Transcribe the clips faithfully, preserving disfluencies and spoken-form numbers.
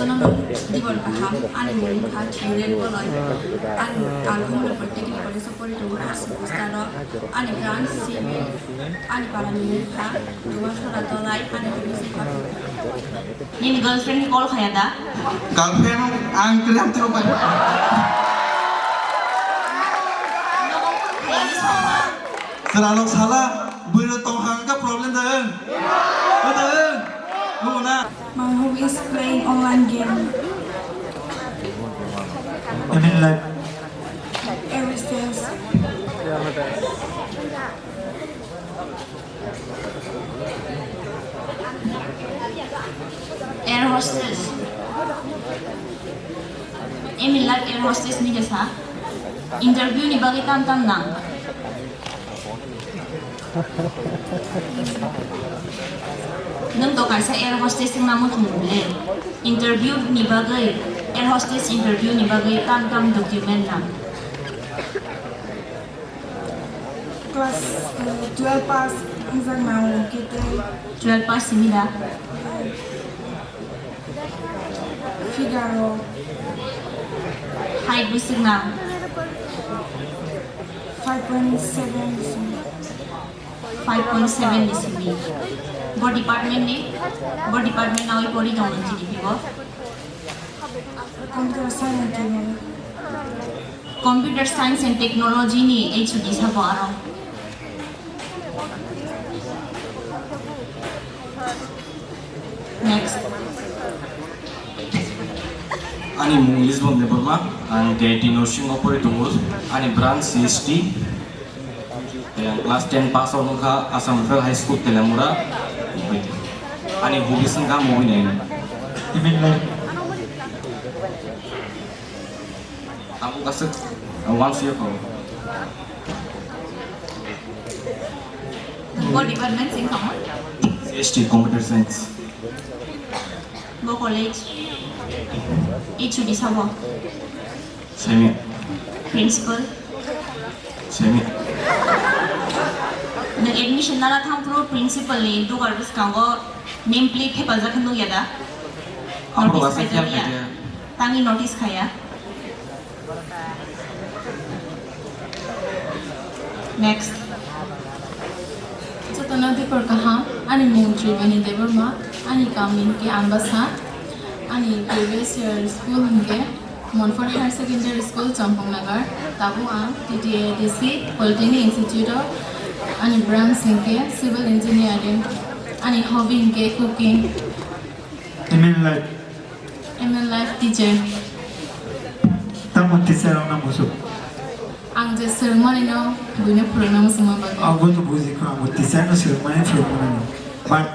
Dibor kaham, ani mung wngkha Theodore Goloi, ani Talhum Technical College o pori tongo, aswk bwskango ani branch simi, ani parani mung wngkha Dumasora Dolai, ani hobby se kha. Nini girlfriend ni call khaya da? Girlfriend ang kiriam tiro bai. Nogo phone khaya ni sala. Sera lok sala, bwrwi tong hang ka problem da. Ada. Nuna. My hobby is playing online game. Aim in life. Air hostess. Air hostess. Aim in life air hostess ni kesa. Interview ni bagwi tam tam nang. Nwng to kaisa air hostess wngna muchung le. Interview ni bagwi, air hostess interview ni bagwi tam tam document nang. Class, eh, twelve pass wngjak nang kete. Twelve pass simi da? Figaro. Height bwswk nang? Five point seven. Five point seven ni simi. Bo department ni, bo department nawi pori tong nang chini phibo? Computer science and technology. Computer science and technology ni H O D sabo aro. Next. Ani mung Lisbon Debbarma, ang T I T Nursing o pori tongo. Ani branch C S T. Yang class ten pass o wngkha Assam Rifle High School, Telamura. Ani hobbies wngkha movie naina. Aim in life. Tabuk aswk, uh, one C F o. Bo department sing kamo? C S T, Computer Science. Bo college? H O D sabo? Semi. Principal? Semi. Nwng admission nana thang phuru principal ni dugar bwskango name plate thepajak khe nukya da? Aphuru notice aswk khaijak ya? Tangwi notice khaya. Next. Jotono dipor kaham, ani mung Tribeni Debbarma, ani kam hinkhe Ambasa, ani previous year school hinkhe Monfort Higher Secondary School, Champangnagar. Tabuk ang T T A D C Polytechnic Institute o ani branch hinkhe Civil Engineering, ani hobby hinkhe cooking. Aim in life. Aim in life teacher. Tamo teacher wngna muchung? Ang je swrwngmani no buino phwrwngna muchungma bagwi. Abo to buji kho, abo teacher no swrwngmani phwrwngmani. But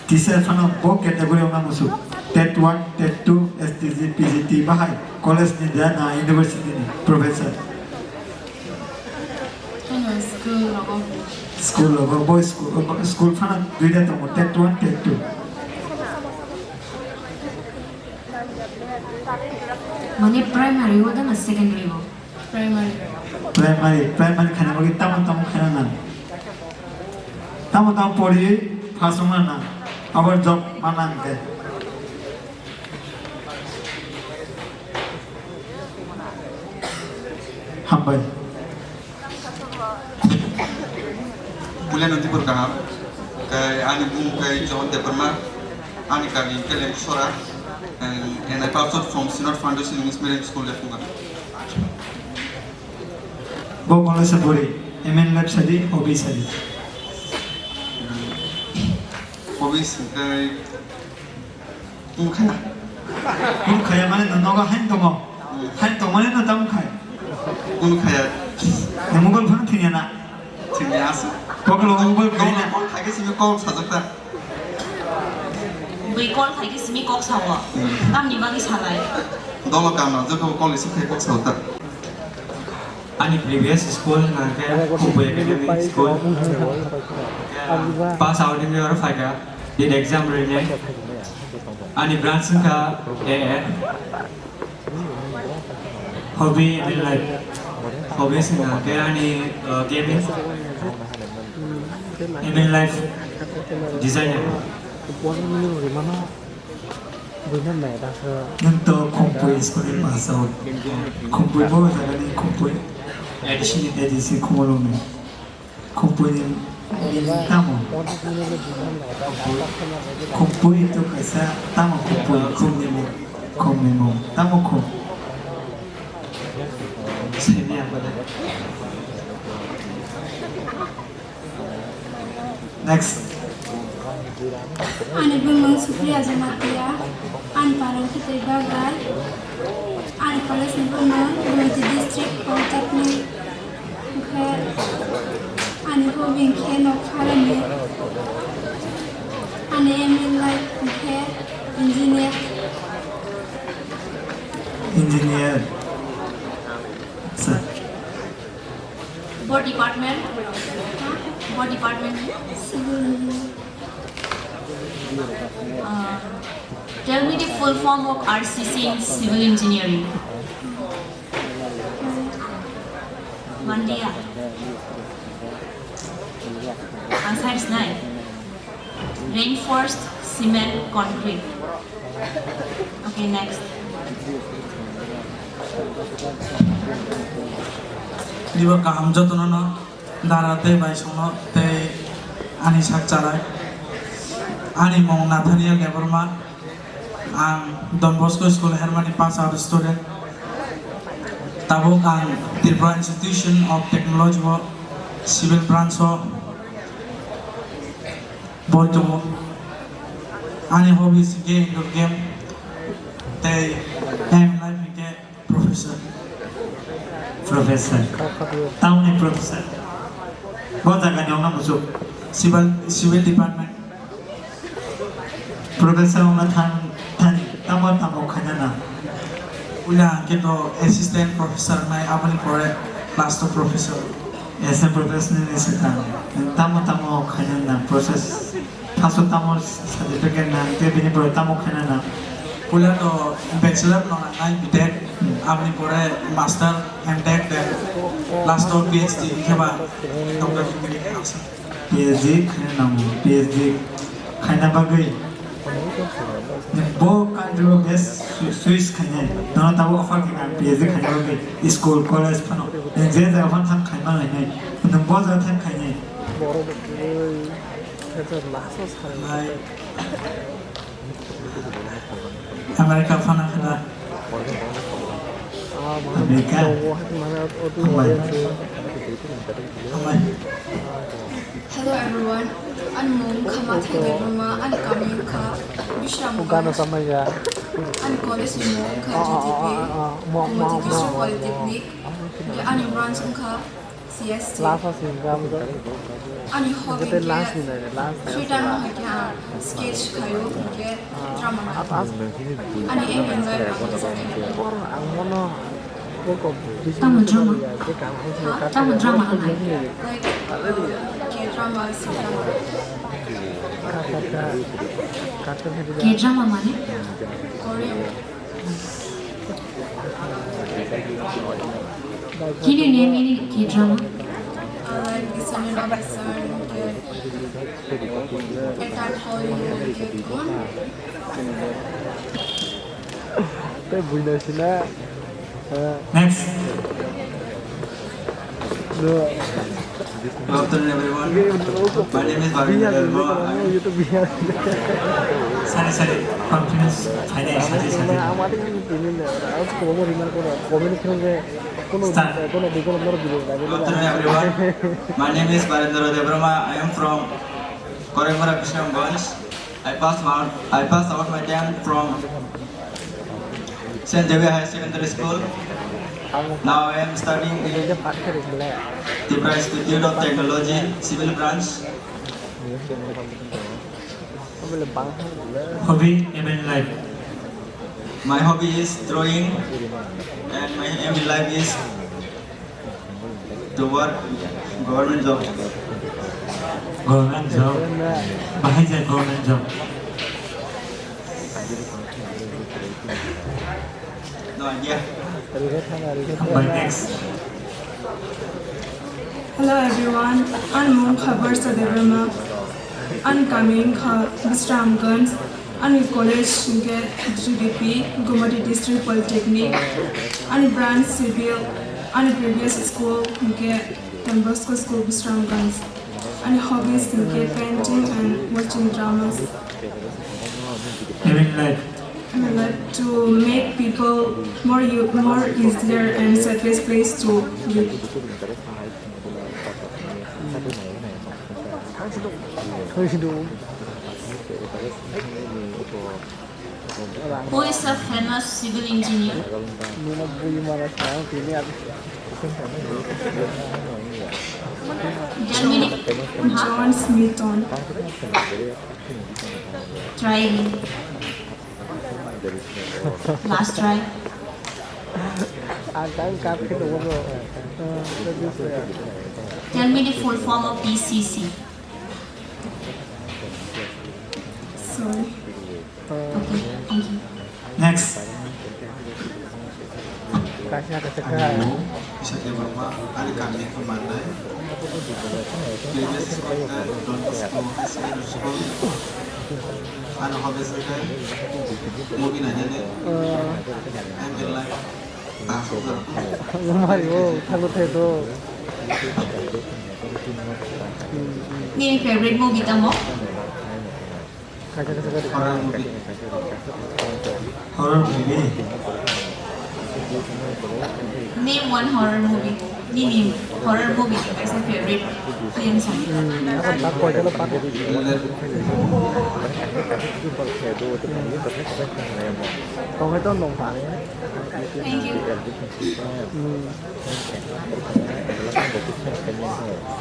teacher phano bo category wngna muchung. Tet one, tet two, S T G, P G T bahai college ni da na university ni professor. Ano school rogo. School rogo, boy school, school phano duida tongo, tet one, tet two. Mane primary o da na secondary o? Primary. Primary, primary khaina bagwi tamo tamo khaina nang. Tamo tamo pori pass wngna nang. Abo job mana hwnkhe. Hambai. Puila nung tibur kaham. Kai ani bung kai John Debbarma. Ani kami ke Lemsora. And, and I passed out from Synod Foundation English Medium School, Lefunga. Bo kono sa pori, M N lab sadi, O B sadi. O B sadi. Tamo khaya? Tamo khaya mane no nogo hain tongo. Hain tongmani no tamo khai? Tamo khaya? Na mobile phone thwngya na? Thwngya asa. Koklo mobile khai na? Call khai ke simi kok sajak ta. Bui call khai ke simi kok sawo. Tamni bagwi salai? Dolo kam na joko call isi khai kok sawo ta. Ani previous school hwnkhe Khumui Academy School. Pass out wngwi oro phaikha, did exam rinai. Ani branch wngkha A A. Hobby in life. Hobbies hwnkhe ani, uh, gaming. Aim in life, designer. Buino mai dakho. Nwng to Khumpui school ni masa o. Khumpui bo jaga ni Khumpui. A D C ni A D C Khumulwng ni. Khumpui ni meaning tamo? Khumpui to kaisa tamo Khumpui, Khumni mung, Khumni mung. Tamo Khum? Sini apa dah? Next. Ani bumung Supriya Jamatia, ani parang Khitai Bagrai, ani college ni bumung Gumati District Polytechnic, hwnkhe ani hobby hwnkhe nok pharani, ani aim in life hwnkhe engineer. Engineer. Sir. What department? What department? Civil engineering. Uh, tell me the full form of R C C in civil engineering. Mandia. Answer is nine. Reinforced cement concrete. Okay, next. Nibo kaham jotono no dara tei bai songno tei ani sak charai. Ani mung Nathaniel Debbarma. Ang Don Bosco School Hermani pass out student. Tabuk ang Tripura Institution of Technology o civil branch o Bortomo. Ani hobbies hwnkhe indoor game tei aim in life hwnkhe professor. Professor. Tamni professor. Bo jagani ongna muchuk. Civil, civil department. Professor ongna thang, thani tamo tamo khaina na. Puila hwnkhe to assistant professor nai, aboni pore last o professor. Assistant professor ni se thang. Tamo tamo khaina na process. First o tamo certificate na, tei bini pore tamo khaina na. Puila to bachelor no nangnai, B Tech, aboni pore master, M Tech, then last o P H D khe ba doctor degree khe. P H D khaina nango, P H D khaina bagwi bo country o best choice khainai, nono tabuk offer khaina P H D khaina bagwi school, college phano, nwng je jaga phano thang khaima lainai, nwng bo jaga thang khainai. America phano khe da. America. Hambai. Hambai. Hello everyone, ani mung kha Mathai Debbarma, ani kami kha Bishramganj. Ani college ni mung kha G T P, Gumati District Polytechnic. Ani branch wngkha C S T. Last o sini jam do. Ani hobby hwnkhe last ni nai, last. Free time o hwnkhe ang sketch khaio, hwnkhe drama naio. Ani aim in life ang. Ang mono tamo drama? Ha? Tamo drama ang nai? Like, uh, K drama, C drama. K drama mane? Korean. Can you name any K drama? I like Descendant of the Sun, Attack on You, Tei buino sina. Next. Hello, afternoon, everyone. My name is Bhavin Debbarma. Sari, sari, confidence, finance, sari, sari. Start. Hello, afternoon, everyone. My name is Barendra Debbarma. I am from Koraimura, Bisramganj. I passed out, I passed out my ten from Saint Xavier Higher Secondary School. Now I am studying in Tripura Institute of Technology, Civil Branch. Hobby, aim in life. My hobby is drawing, and my aim in life is to work government job. Government job. Bahai je government job. No idea. Hambai, next. Hello everyone, ani mung kha Barsa Debbarma, ani kami wngkha Bisramganj, Ani college hwnkhe G D P, Gumati District Polytechnic. Ani branch civil, ani previous school hwnkhe Don Bosco School, Bisramganj. Ani hobbies hwnkhe painting and watching dramas. Aim in life. I would like to make people more u-, more easier and safest place to live. Who is a famous civil engineer? Tell me the, huh? John Smith. Try again. Last try. Ang tang kap khe tongo bro. Tell me the full form of P C C. Sorry. Okay, thank you. Next. Kaisa kaisa kha. Hello, Isaac Debbarma, ani kami khe Mandai. Previous school khe Don Bosco High Secondary School. Ano hobbies khe movie nainani. Aim in life. Nini favorite movie tamo? Kaisa kaisa kha. Horror movie. Horror movie. Name one horror movie. Nini horror movie kaisa favorite film song. Hmm, ako tak koi jalo pak. Tong hai tong nong pa. Thank you. Hmm.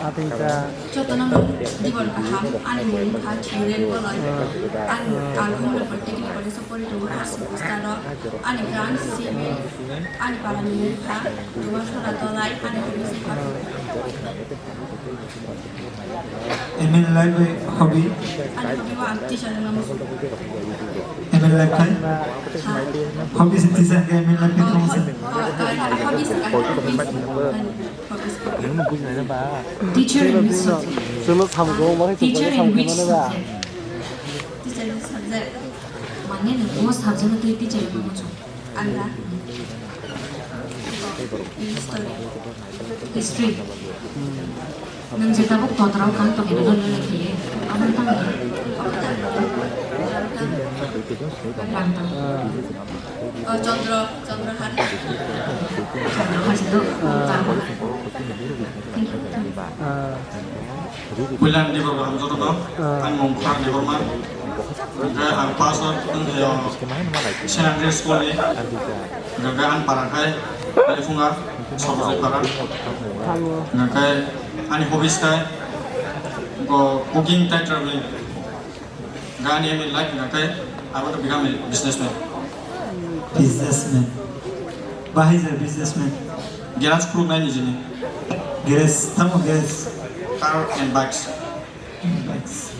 Ating ka. Jotono mung dibor kaham, ani mung kha Thiuren Boloi. Ang Alhomra Polytechnic College o pori tongo, aswk bwskango ani branch civil, ani para ni mung kha Dumasora Dolai, ani hobby se kha. Aim in life by hobby. Ani hobby bo ang teacher wngna muchungo. Aim in life khai? Ha? Hobby se teacher khe aim in life khe tong se. Oh, oh, oh, hobby se khai, hobby se khai. Teacher in which subject? Chwngno samung tangma khe chwng Teacher in which subject? Teacher in subject. Mane nwng o subject o tei teacher wngna muchung. Anda. History. History. Nwng je tabuk totra o kang tongwi rwgwi lekhiye. Abo tang. Rang tang. Oh, Chandra, Chandra Hari. Chandra Hari do. Thank you. Puila ni borok ang joto no, ah, ang mung Khorang Debbarma. Hingke ang pass out wngkhe o Saint Andrew School ni. Hingke ang para khai Aliphunga, Sobojai para. Hingke ani hobbies khai bo cooking tei traveling. Gani aim in life hingka khe abo to become a businessman. Businessman. Bahai je businessman. Garage khuluknai nijini. Garage, tamo garage? Car and bikes. Bikes.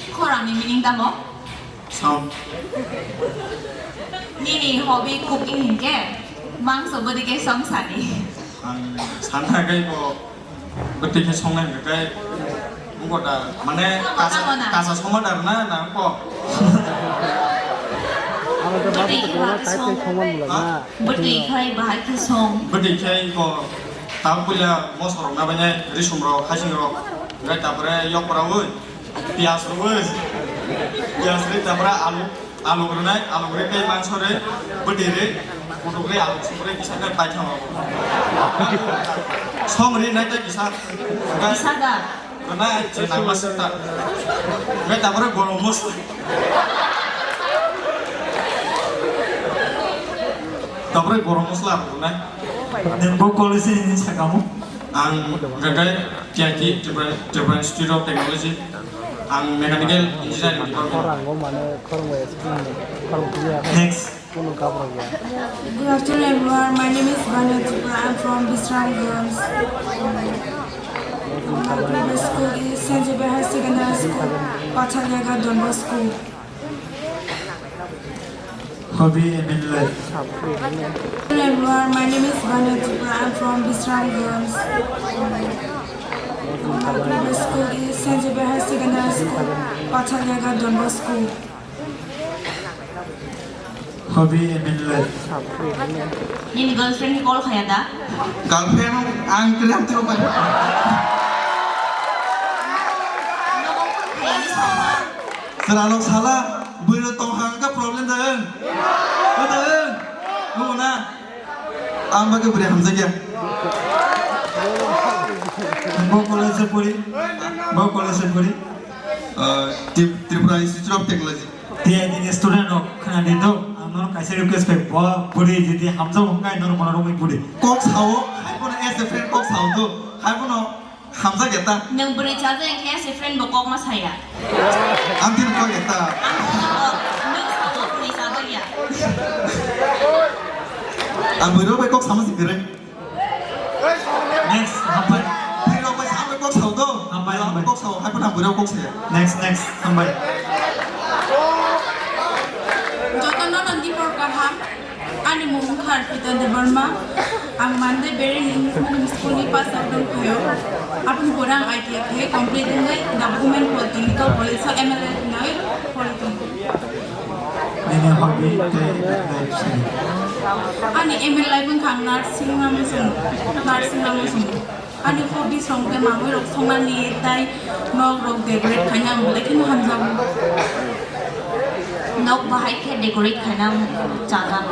Khorang ni meaning tamo? Song. Nini hobby cooking hingke? Mangso bodi ke song sani. Ang sana kai bo Bwtwi khe songnai hwnkhe khe wngkha da, mane kasa, kasa songma da rwna na wngkha. Abo to bwtwi khe bahai khe song. Bwtwi khai bahai khe song. Bwtwi khai wngkha tabuk puila moso rok na bainai, risum rok, hasing rok, hwnkhe tapore yok pora oi. Piyaj rwui, piyaj rwui, tapore alu, alu rwnai, alu rwui tei mangso rwui, bwtwi rwui, kutuk rwui, alu suk rwui, kisa khe paithang rw. Song rwui nai tei kisa. Kisa da. Rwnai, je nangma sita. Hwnkhe tapore gorom mosla. Tapore gorom mosla rwnai. Nini bo college ni sakamo? Ang gagai T I T, Tripura, Tripura Institute of Technology. Ang Mechanical Engineering Department. Khorang o mane khorang bai explain khorang tuya. Next. Kuno kabra ya. Good afternoon, everyone. My name is Vanya Tripura. I'm from Bisramganj. My primary school is Saint Xavier High Secondary School, Pathalyaga, Don Bosco. Hobby, aim in life. Hello everyone, my name is Vanya Tripura. I'm from Bisramganj. My primary school is Saint Xavier High Secondary School, Pathalyaga, Don Bosco. Hobby, aim in life. Nini girlfriend ni call khaya da? Girlfriend ang kiriam tiro pai. Nogo phone khaya ni sama. Sera lok sala, bwrwi tong hang ka problem da eng. Ko da eng. Ko na. Ang ba ke bwrwi hamjak ya. Bo college se pori. Bo college se pori. Uh, Trip-, Tripura Institute of Technology. T I T ni student rok khna di do, ang nono kaisa request khe, bo bwrwi jodi hamjak wngkha, nono bono romwi bwrwi. Kok sao, hai bono as a friend kok sao do, hai bono hamjak ya ta. Nwng bwrwi chajak wngkhe as a friend bo kok ma saya. Ang tini kok ya ta. Ang tini kok, nwng sao bwrwi chajak ya. Ang bwrwi rok bai kok sama si kwrwi. Next, hambai. Bwrwi rok bai sa, hambai kok sao do. Hambai, hambai. Kok sao, hai phano bwrwi rok kok saya. Next, next, hambai. Jotono no dipor kaham. Ani mung wngkha Arpita Debbarma. Ang Monday Berlin English Medium School ni pass out wngkhaio. Aboni pore ang I T I khe complete wngwi the Women Polytechnical College o M L A wngwi poritongo. Nini hobby tei aim in life sini. Ani aim in life wngkha ang nursing no muchung, nursing no muchung. Ani hobby song khe mamui rok songnani tei nok rok decorate khaina ang belai kheno hamjago. Nok bahai khe decorate khaina chajak.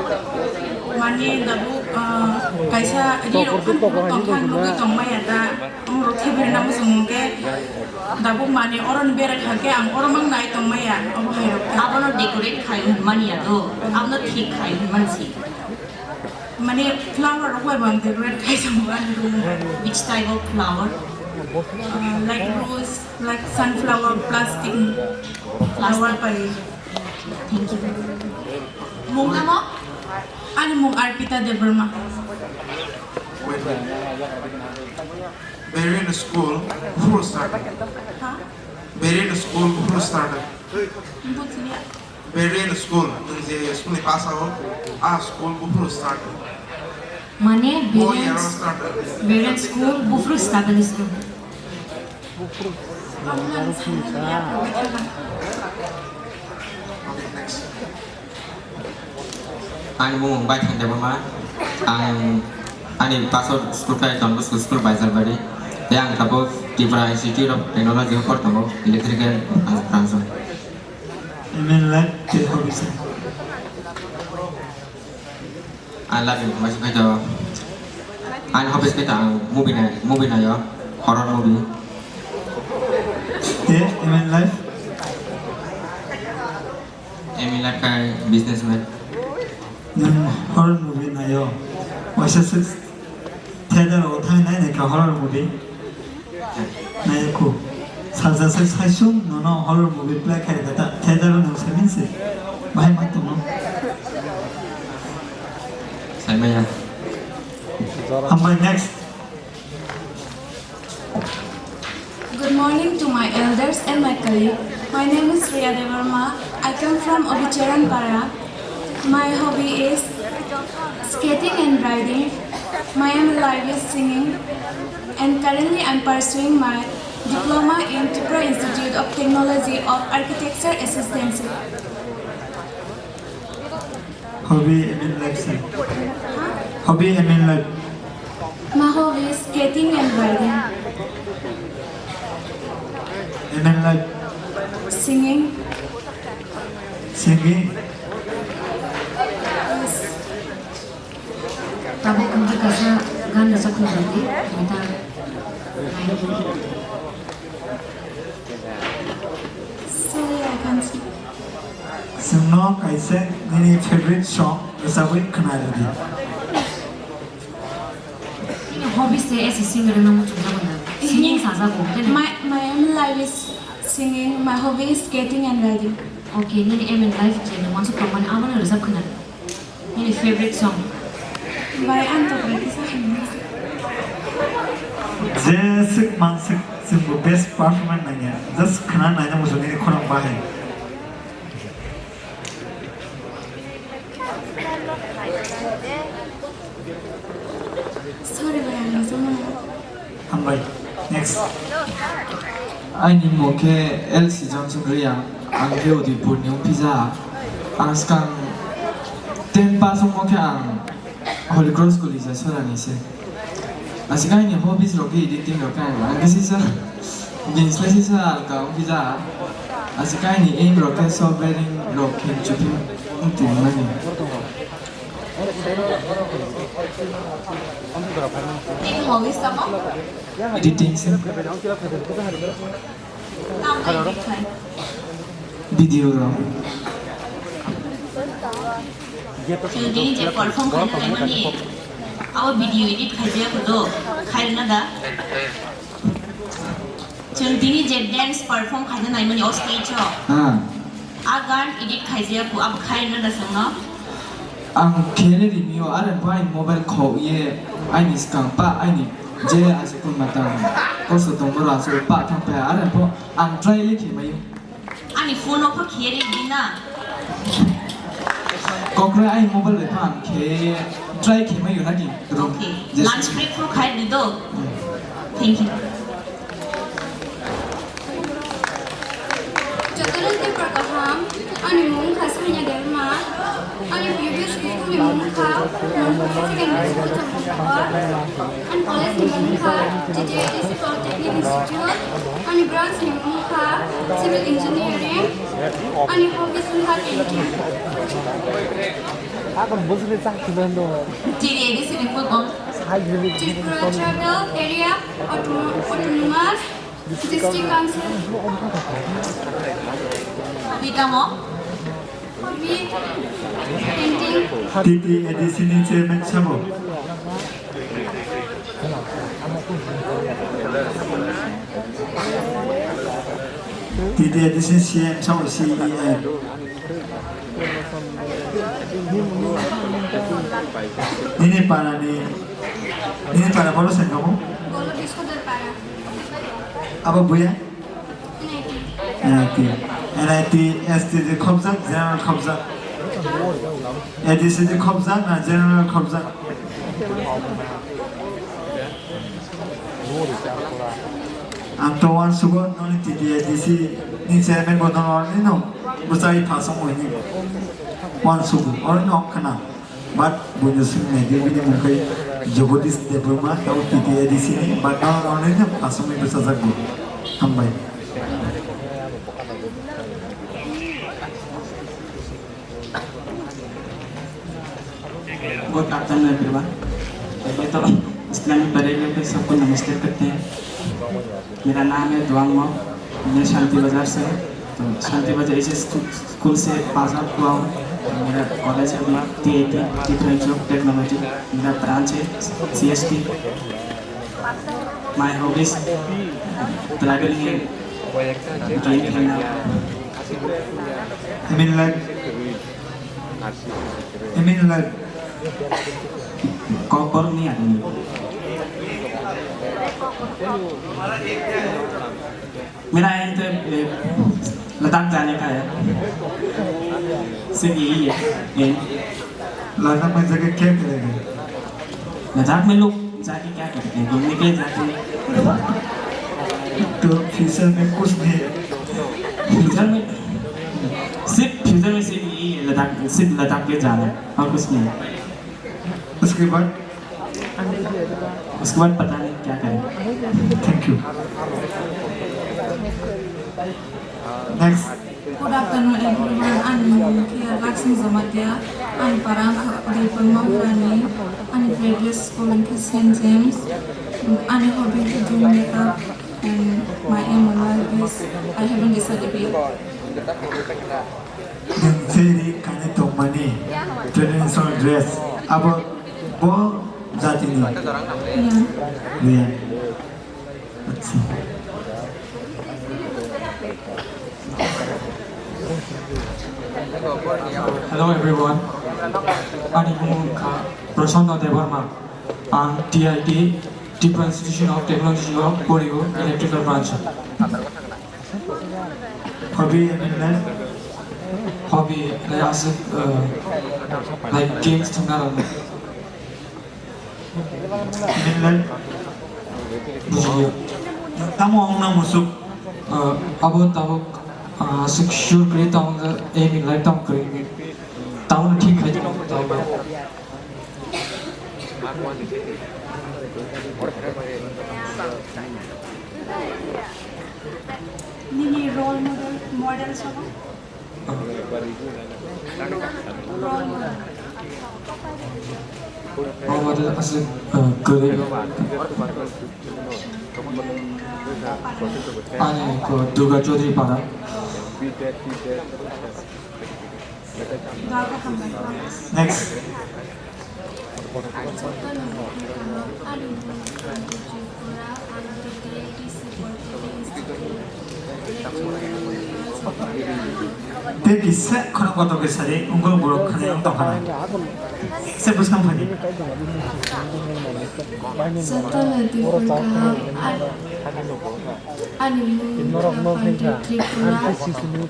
Mani tabuk, ah, kaisa ri rok phan tongkha ang nugwi tongmaya ta. Ang rok khe birna muchung khe. Tabuk mani oro ni bera kha khe ang oro mang nai tong maya, obo hai rok khe. Abono decorate khai hwnmani ya do, abono thik khai hwnmani si. Mani flower rok bai bo ang decorate khai tongo ani room o. Which type of flower? Uh, like rose, like sunflower, plastic flower bai. Thank you. Mung tamo? Ani mung Arpita Debbarma. Berlin school, who started? Ha? Berlin school, who started? Bujliya. Berlin school, nwng je school ni pass out, a school, who started? Mane, oh, Berlin, yeah, started. Berlin school, who started? Ang nang sana niya. Okay, next. Ani mung Baithang Debbarma. Ang ani pastor school khe Don Bosco School Baijalbari. Tei ang tabuk Tripura Institute of Technology o por tongo, electrical branch o. Aim in life tei hobby se. Ang love you, masih kaitor. Ani hobbies kaitor ang movie nai, movie naio, horror movie. Tei aim in life? Aim in life khe businessman. Nwng horror movie naio? Waisa se theater o thang nai nai kha horror movie. Naio khu. Salsa se saisung nono horror movie play khai kha ta theater o nwng saimin se. Bahai ma tongo. Saimaya. Hambai next. Good morning to my elders and my colleague. My name is Riya Debbarma. I come from Obicharan Para. My hobby is skating and riding. My aim in life is singing. And currently I'm pursuing my diploma in Tripura Institute of Technology of Architecture Assistancy. Hobby, aim in life, sir. Hobby, aim in life. My hobby is skating and riding. Aim in life. Singing. Singing. Yes. Tabuk ang khe kaisa gan rwchapna nai di, nai ta. Sorry, I can't sing. Chwngno kaisa nini favorite song rwchabwi khna rw di. Nini hobby se as a singer no muchungjago na? Singing sajago, khe na? My, my aim in life is singing, my hobby is skating and riding. Okay, nini aim in life je nwng wansuk tongmani abono rwchap khna rw di. Nini favorite song? Bai, ang to bai kisa hwnwi. Jeswk manswk chwngbo best performance nangya. Just khna naina muchung nini khorang bahai. Sorry, bai, ang rwchapmano. Hambai. Next. Aini mung khe L C Johnson Reang, ang khe Udaipur ni wngpijak. Ang swkang Ten pass wngmo khe ang Holy Cross College-o sorani se. Aswk aini hobbies rok khe editing rok khe ang, ang khe sisa, bini slai sisa alka wngkhe ja. Aswk aini aim rok khe software rok khe chupi wng tongmani. Editing se. Video rok. Chwng tini je perform khaina naimani, abo video edit khaijak do, khairwna da? Chwng tini je dance perform khaina naimani o stage o. Ah. A gan edit khaijak, abo khairwna da chwngno? Ang khe le rimio, are bo aini mobile khok ye, aini swkang pa, aini je aswk kun matang kosto tong boro aswk pa thang pa, are bo ang try le khe maio. Ani phone o khe ri di na. Kokre aini mobile bai phan khe try khe maio naki. Okay. Yes. Lunch break phuru khai di do. Hmm. Thank you. Jotono tei kaham, ani mung kha Sainya Debbarma, ani previous school ni mung kha Monkholoi Secondary School Chongmokor, ani college ni mung kha T T A D C Polytechnic Institute, ani branch ni mung kha Civil Engineering, ani hobbies wng kha painting. T T A D C ni full form? Tripura Tribal Area Auto-, Autonomous District Council. Hobby tamo? Hobby painting. T T A D C ni chairman sabo. T T A D C C M sabo, C E M. Nini para ni, nini para boro sengkamo? Bolo Biswadar para. Abo buya? N I T. N I T. N I T S T D khobjak, general khobjak. A D C D khobjak na general khobjak? Ang to uansugo, noni T T A D C ni chairman bo nono oroni no bwchai phasong hini uansugo, oroni no khna. But buino swng nai di, bini mung khe Jagadish Debbarma, tao T T A D C ni, but nono oroni no phasong ni bwchajak bo. Hambai. Good afternoon, everyone. पहले तो इस्लामी परेड में सबको नमस्ते करते हैं। मेरा नाम है दुआंग मो, मैं शांति बाजार से हूँ। तो शांति बाजार इसी स्कू-, स्कूल से पास आउट हुआ हूँ। तो मेरा कॉलेज है अपना T I T, Tripura Institute of Technology। मेरा ब्रांच है C S T। My hobbies, traveling and game खेलना। I mean like, I mean like, kokborok ni ang. मेरा aim तो, ए, लद्दाख जाने का है। सिर्फ यही है aim। लद्दाख में जाके क्या करेंगे? लद्दाख में लोग जाके क्या करते हैं? घूमने के लिए जाते हैं। तो फ्यूचर में कुछ नहीं है? फ्यूचर में सिर्फ, फ्यूचर में सिर्फ यही है, लद्दाख, सिर्फ लद्दाख के जाना है और कुछ नहीं। उसके बाद? उसके बाद पता नहीं क्या करें। Thank you. Next. Good afternoon, everyone. Ani mung khe Lakshmi Jamatia. Ani para wngkha Debbarma Harani. Ani favorite school wngkha Saint James. Ani hobby khe do makeup and my aim in life is I haven't decided yet. Nwng cheri kani tongmani traditional dress abo bo jatini? Reang. Reang. Acha. Hello everyone. Ani mung wngkha Prasanna Debbarma. Ang T I T, Tripura Institution of Technology o porio, electrical branch. Hobby, I mean, like? Hobby, like, as if, uh, like, games thwngna rwngmung. I mean, like? Bujiya. Tamo wngna musuk? Uh, abo tabuk, uh, aswk sure kwrwi tamo, aim in life tamo kwrwi. Sound thik hai. Nini role model, model sabo? Role model. Role model asli, eh, kwrwi. Ani ko Durga Chaudhary para. Next. Tei kisa kheno kotor khe sari, wngkha borok khwnai wng tongkha na. Se bwskang phani. Jotono Tripura kaham, ani mung Pandit Tripura,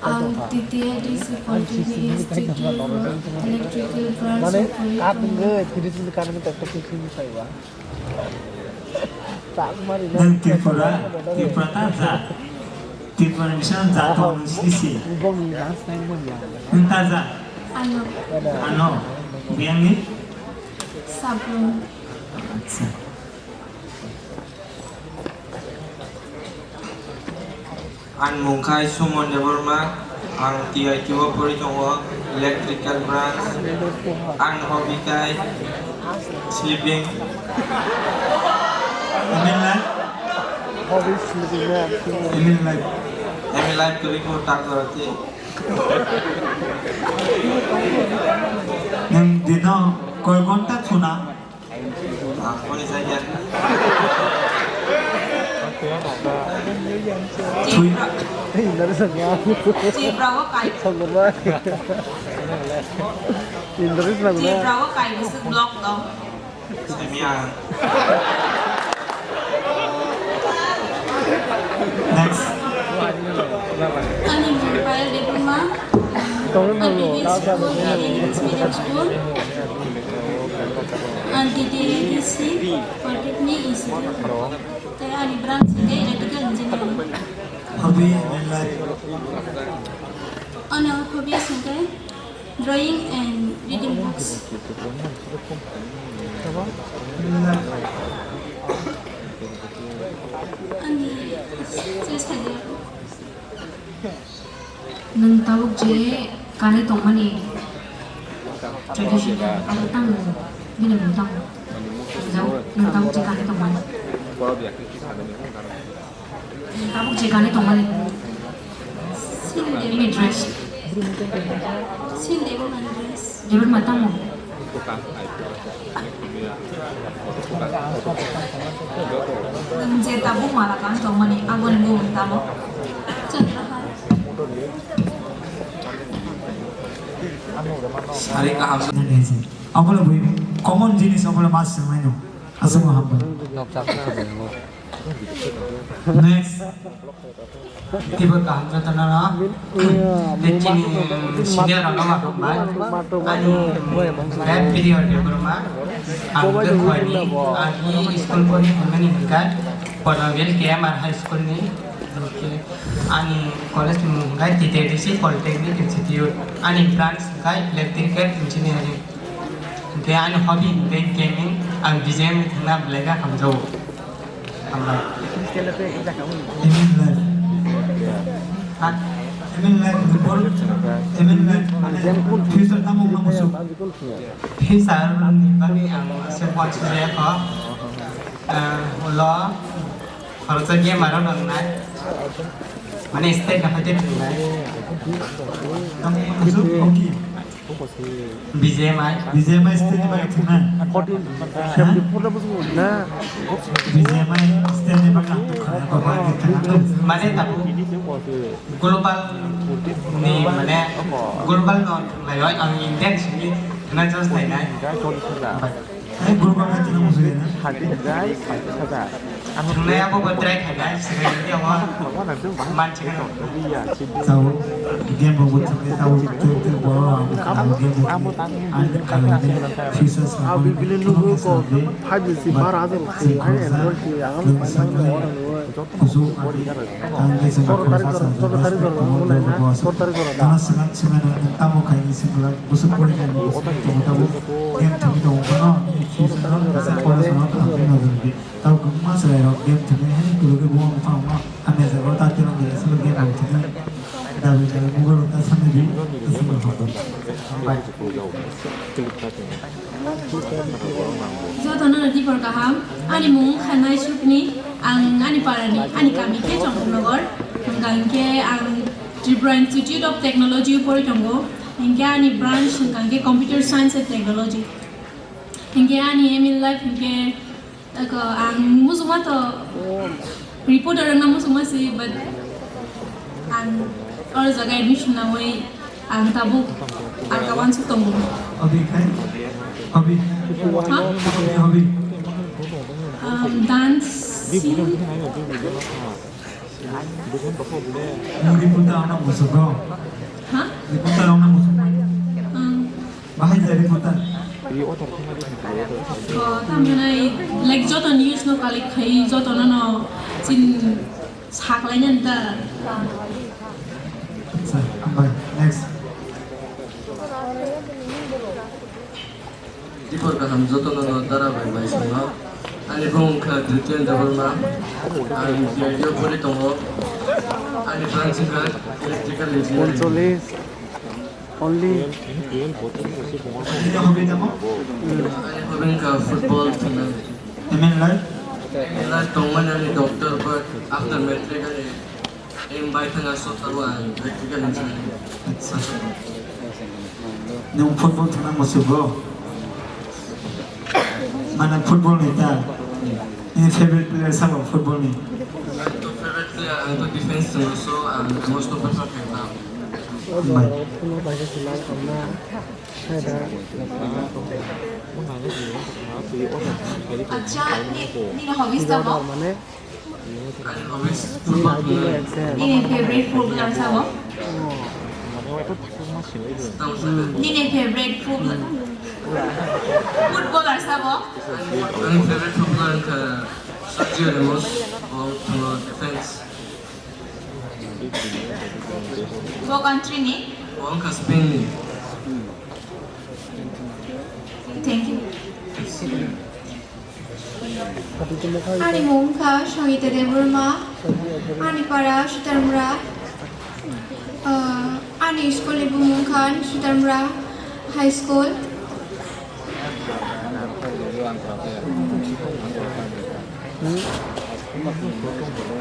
ang T T A D C forty-three Institute Electrical Branch of Puri. Nwng Tripura, Tripura ta ja. Tripura ni bisingo ja tong sisi. Nwng ta ja? Ano. Ano. Biyangni? Sablung. Acha. Ang mung khai Suman Debbarma, ang T I T o pori tongo, electrical branch. Ang hobby khai sleeping. Amin lai? Hobby sleeping na. Amin lai. Amin lai kuri ko tak dorati. Nwng dino koi ghonta suna? Twi. Tiprawo kai. Tiprawo kai bwswk block tong. Next. Ani mung Payal Debbarma, R B B school and English medium school, and D D A D C, Polytechnic Institute. Tei ani branch hwnkhe electrical engineering. Hobby and life. Ano hobbies hwnkhe drawing and reading books. Ani choice khaidi. Nwng tabuk je kanwi tongmani traditional abo tamo, bini mung tamo? Nwng tabuk je kanwi tongmani? Nwng tabuk je kanwi tongmani? Sinde. Bini dress. Sinde bo mani dress. Debbarma tamo? Nwng je tabuk mala kan tongmani, aboni mung tamo? Chandrahar. Sari kaham. Obono bui common jinis, obono mas swngmano. Aswk hambai. Next. Teibo kaham jotono no. Tei chini senior rok no ma tongbai. Ani bad period ni borok ma. Ang khe khwani, ani school pori hwnmani hwnkha Pornogel K M R High School ni. Ani college ni mung hwnkha T T A D C Polytechnic Institute. Ani branch hwnkha Electrical Engineering. Hwnkhe ani hobby hwnkhe gaming, ang B G M thangna belai khe hamjago. Hambai. Aim in life. Ha? Aim in life, bor-, aim in life, mane future tamo wngna muchung? Future ni bagwi ang se watch khe kho. Eh, ulo khoroksa game aro nangnai. Mane state ni hoite thwngnai. Tamo muchung, hockey. B G M I. B G M I state ni bagwi thwngnai? Fourteen. Ha? Seventy four ta bwswk na? B G M I state ni bagwi ang tongkha, bagwi thwngnai. Mane tabuk global ni, mane global no thwnglaiwi ang India ni simi Nai just nai nai. Hai guru baba tino musuya na. Thirty jai, thirty hajar. Thungnai abo bo try khainai, sigaini abo manchikha. Tao game bo thangwi tao tei tei boro abo game bo ani khalai future sa. Abi bile nugo ko five G bara ajar. Kusu ang khe sengkrak khoroksa sa, joto respect tongma joto boss. Tamo sengkrak sengkrak tamo khaini sengkrak busuk pori khaini busuk tamo tamo game thangwi tongo phano future no kisa pore sono khamwi nojor di. Tamo kwbangma chwrairok game thangwi haino kwlwgwi bo wng phano hamya jaga o ta tino khe sengkrak game ang thangwi dabi dabi mobile rok ta sanwi di ta sengkrak hotor. Hambai. Jotono no dibor kaham. Ani mung kha Naisukni, ang ani parani, ani kami khe Chongkupnogor. Hwnkha hinkhe ang Tripura Institute of Technology o pori tongo. Hinkhe ani branch hwnkha hinkhe Computer Science and Technology. Hinkhe ani aim in life hinkhe Ako ang musuma to reporter na musuma si, but ang or jaga admission na wai ang tabuk ang kawan su tongo. Hobby khai? Hobby? Ha? Hobby, hobby. Um, dancing. Ang reporter na musugo. Ha? Reporter na musugo. Um, Bahai jari kota. O, tamhinai, like, joto news no collect khai, joto no no chin saklai nan ta. Acha, hambai. Next. Dipor kaham joto no no dara bai bai songma. Ani bung kha Drityen Debbarma. Ang D I D o pori tongo. Ani branch kha electrical engineering. Only. Ini hobby kamu? Ani hobby ka football thwngna. Aim in life? Aim in life tongmani ani doctor, but after matric ani aim bai thanga sotaro ang electrical engineering. Acha. Nung football thwngna musugo? Mana football ni ta? Ini favorite player sabo football ni? Ang to favorite player, ang to defense thwngo, so ang most of the time. Hambai. Acha, ni, nini hobbies tamo? Ani hobbies football thwngwi. Nini favorite footballer sabo? Nini favorite football-, footballer sabo? Ani favorite footballer wngkha Sergio Ramos, bo wngkha defense. Bo country ni? Bo wngkha Spain ni. Thank you. Ani mung wngkha Sangita Debbarma, ani para Sutarmura. Ah, ani school ni bumung wngkha Sutarmura High School.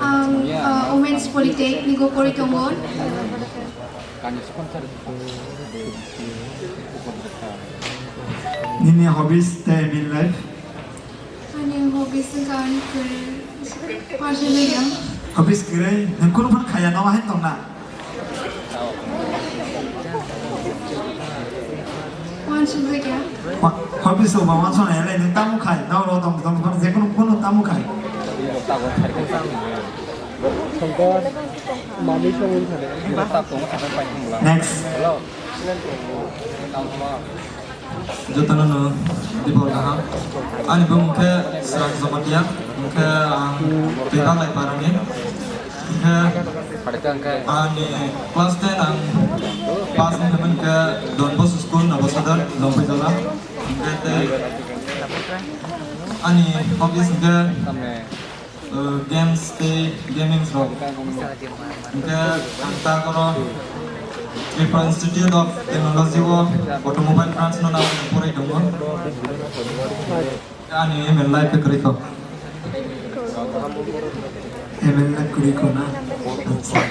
Ang, ah, Women's Polytechnic o pori tongo. Nini hobbies tei aim in life? Ani hobbies wngkha ani kwrwi. Hobbies kwrwi? Nwng kunu phano khaya, no ahai tongna? Wansuk jagya. Wa-, hobbies rok ba wansuk nai le, nwng tamo khai? No, no, tong, tong, tong, je kunu, kunu tamo khai? Next. Jotono no dibor kaham. Ani bumung khe Srang Jamatia, hwnkhe ang Twibanglai parani. Hwnkhe ani class ten ang pass wngkha hwnkhe Don Bosco School, Nabosadar, Longphaijala. Hwnkhe tei ani hobbies hwnkhe Uh, games tei gaming rok. Hwnkhe ang ta oro Tripura Institute of Technology o automobile branch no nang porai tongo. Ani aim in life khe kwrwi kho. Aim in life kwrwi kho na? Acha.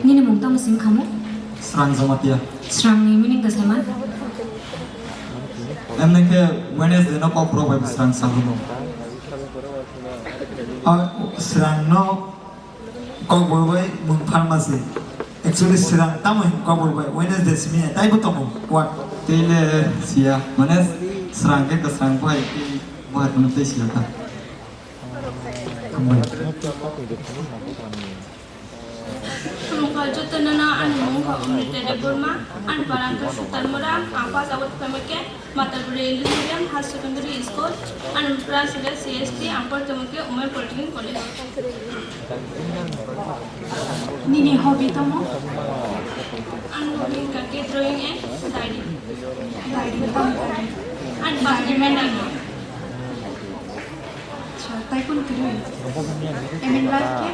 Nini mung tamo simi khamu? Srang Jamatia. Srang ni meaning ta saima? Emne khe Wednesday no kok rok bai srang sabuno. Ah, srang no kokborok bai mung pharmacy. Actually, srang tamo hin kokborok bai Wednesday simi ya, taibo tongo. What? Tei le siya, mane srang khe kwsrang bai tei bai phano tei siya ta. Hambai. Khulumkha jotono no, ani mung kha Amrita Debbarma, ani para wngkha Sutarmura, ang pass out phaimai khe Matabari English Medium Higher Secondary School, ani branch wngkha C S T, ang portongwi khe Women Polytechnic College. Nini hobby tamo? Ang hobby wngkha khe drawing and diary. Diary, diary. Ani first diary. Acha, tai kun kwrwi? Aim in life khe?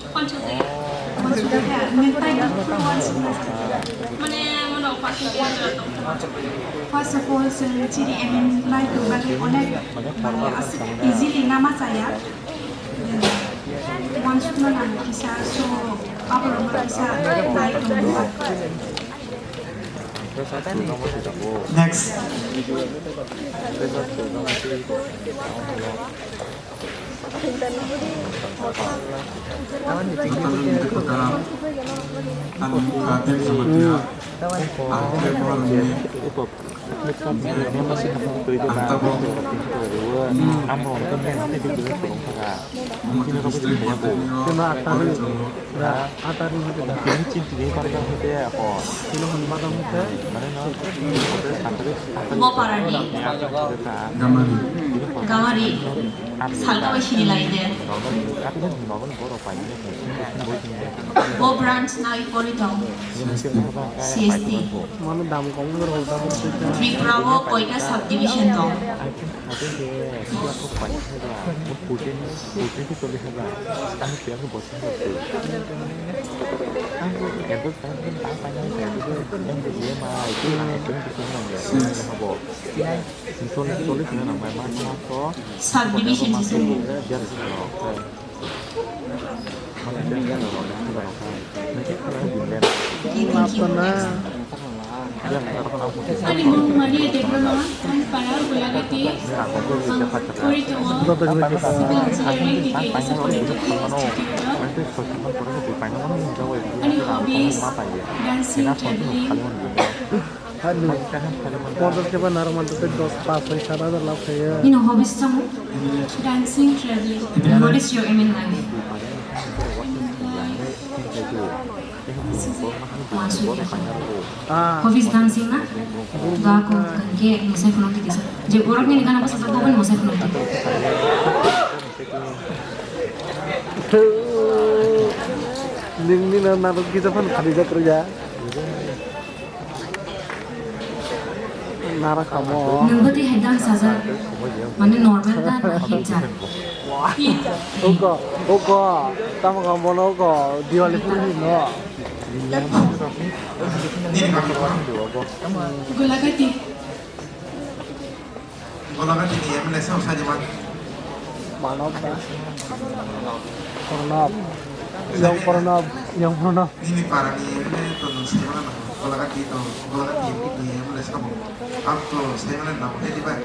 Wansukya khe, nini tai kun kwrwi wansukna? Mane, mano percentage rok tong. First of all, chwng chini aim in life ni bagwi onek, mane, aswk easily nama chaya. Wansukna nang kisa, so, aborok kisa nai tongma. Next. Ang khe borokni, ang tabuk, omo khe district ni, Bo parani. Gamari. Gamari. Salka bai sini lai de. Bo branch nai pori tong. C S T. Mano dam kom gor hol dam. Tripura o koita subdivision tong. Subdivision. Ani mung Maria Debbarma, ani para Golagati, ang pori tongo, civil engineering degree kisa pori tongo, institute o. Ani hobbies, dancing, traveling. Ponchash khe ba naro manto tei dos, pas, soi, sat hajar lab khaio. Nini hobbies tamo? Dancing, traveling. What is your aim in life? Ah. Hobbies dancing na? Ga ko kan ke musai phunuk tiki sa. Je borok ni gana basa sa ko kan musai phunuk tiki. Nini na narok gita phan khari jak rya. Nara kamo. Nwng bwtwi hai dance sajak, mane normal da na hit jak? Uko, uko, tamo kamo no uko, Diwali puri no. Golagati. Golagati ni M L A sa sajima. Manab da. Pranab. Yang Pranab, yang Pranab. Nini para ni M L A to nung sini mana nang? Golagati to, Golagati ni M L A sabo. Ang to sini mana nang? Hei di ba.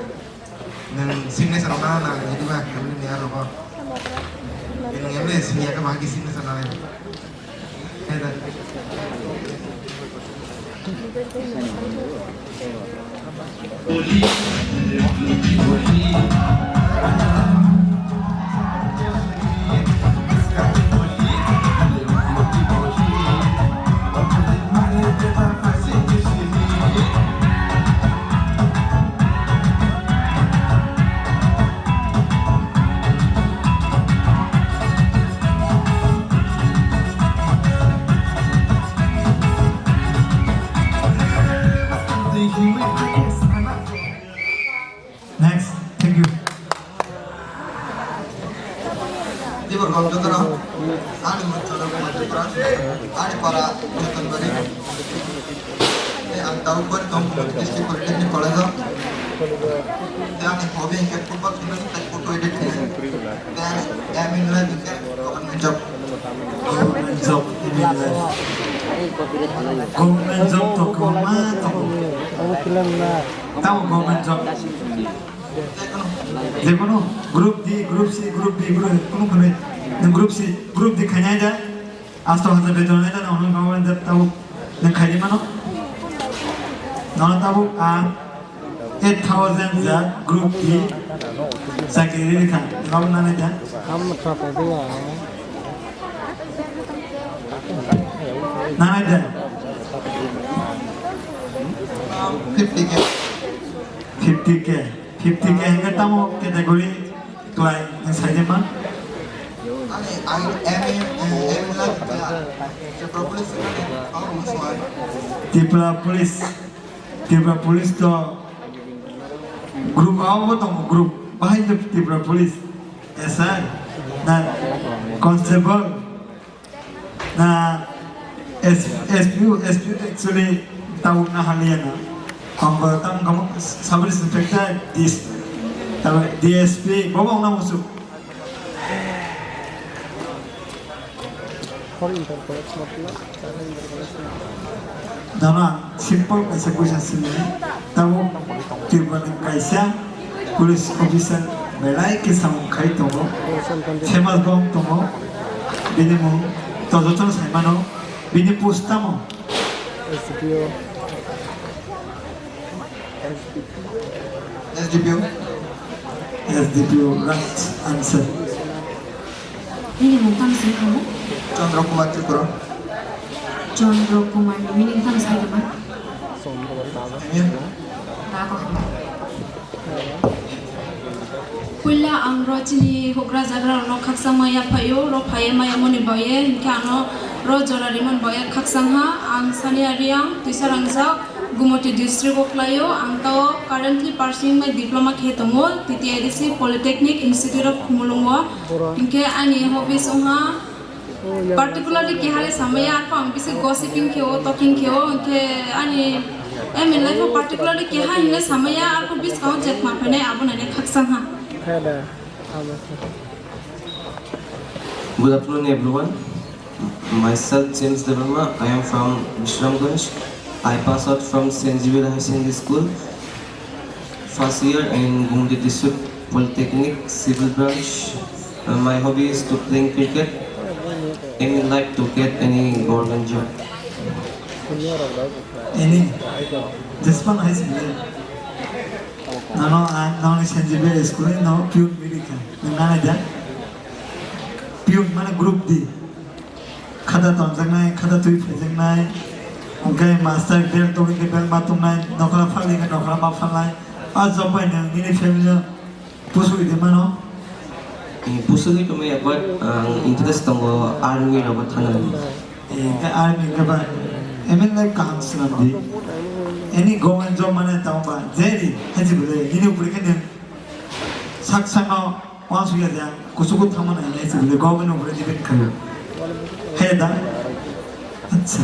Nung signature mana nang? Hei di ba. M L A ni aro ba. Nung M L A sini ya ka bagi signature nang. Hei da. Next, thank you. Tibor kok jotono, ani mung jotono kok jotono, ani para jotono bari. Tei ang tabuk bari tong district polytechnic college o. Tei ani hobby hingke football khela tei photo edit khela. Tei ani aim in life hingke government job. Government job, government job to kwbangma tongo. Tamo government job. Jekono group D, group C, group B, group A, kunu kunu. Nwng group C, group D khainai da. Asto hajar beton nai da, nwng government job tamo nwng khaidi mano. Nono tabuk ang eight thousand ja group di chakri rikha. Nono nanai da? Nanai da? Fifty K. Fifty K. Fifty K hingke tamo category? Klai, nang sai de ma? Ani, ang M A, eh, M A lab, eh, Tripura Police, oh, sorry. Tripura Police, Tripura Police to group, abo tongo group, bahai to Tripura Police, S I, na constable, Na S-, S P O, S P O actually tabuk na haliya na. Ang ba tam kamu sub inspector, D S, tabe D S P, bobo ang na musu. Nono ang simple kaisa question sini. Tabuk Tripura ni kaisa police officer belai khe samung khai tongo, famous bo wng tongo, bini mung to jotono sai mano, bini post tamo? S D P O. S D P O. S D P O, right answer. Nini mung tamo sini kamo? Chandra Kumar Tripura. Chandra Kumar ni meaning tamo sai kama? Amen. Puila ang ro chini hugra jagra rok no khaksa maya phaio, ro phaiya maya moni baoye, hinkhe ano ro jora rimon baoye khaksa ha. Ang Sania Riang, twisa rangjak, Gumoti district o khlaio. Ang tao currently pursuing my diploma khe tongo, T T I D C Polytechnic Institute of Khumulwng o. Hinkhe ani hobbies wngha, particularly keha le samaya, arpho ang bisi gossiping khe o, talking khe o, hinkhe ani aim in life o particularly keha hinle samaya, arpho bisi kao jet ma phainai abo nainai khaksa ha. Good afternoon, everyone. Myself, James Debbarma. I am from Bisramganj. I pass out from Saint Xavier Higher Secondary School. First year in Gumoti District Polytechnic Civil Branch. Uh, my hobby is to playing cricket. Aim in life to get any government job. Any? Just one high school. Nono ang noni Saint Xavier school no pion bidi kha. Nang nana ja? Pion mane group di. Khata tonjaknai, khata twi phaijaknai, hwnkhe master bel tongwi khe bel ma tongnai, nokhla phalwi khe nokhla ma phalnai. A job bai nwng nini family no pusugwi de mano? Eh, pusugwi tongmaya, but ang interest tongo army rogo thangnani. Eh, hwnkhe army hwnkhe ba M L A kaham swnam di. Any government job mane tamo ba, jeri, haji bole, nini upore khe nwng sak sakno Uansukya de ang kuchugo thangmani hinwi chwngno government ni upore depend khlaio. Hai da? Acha.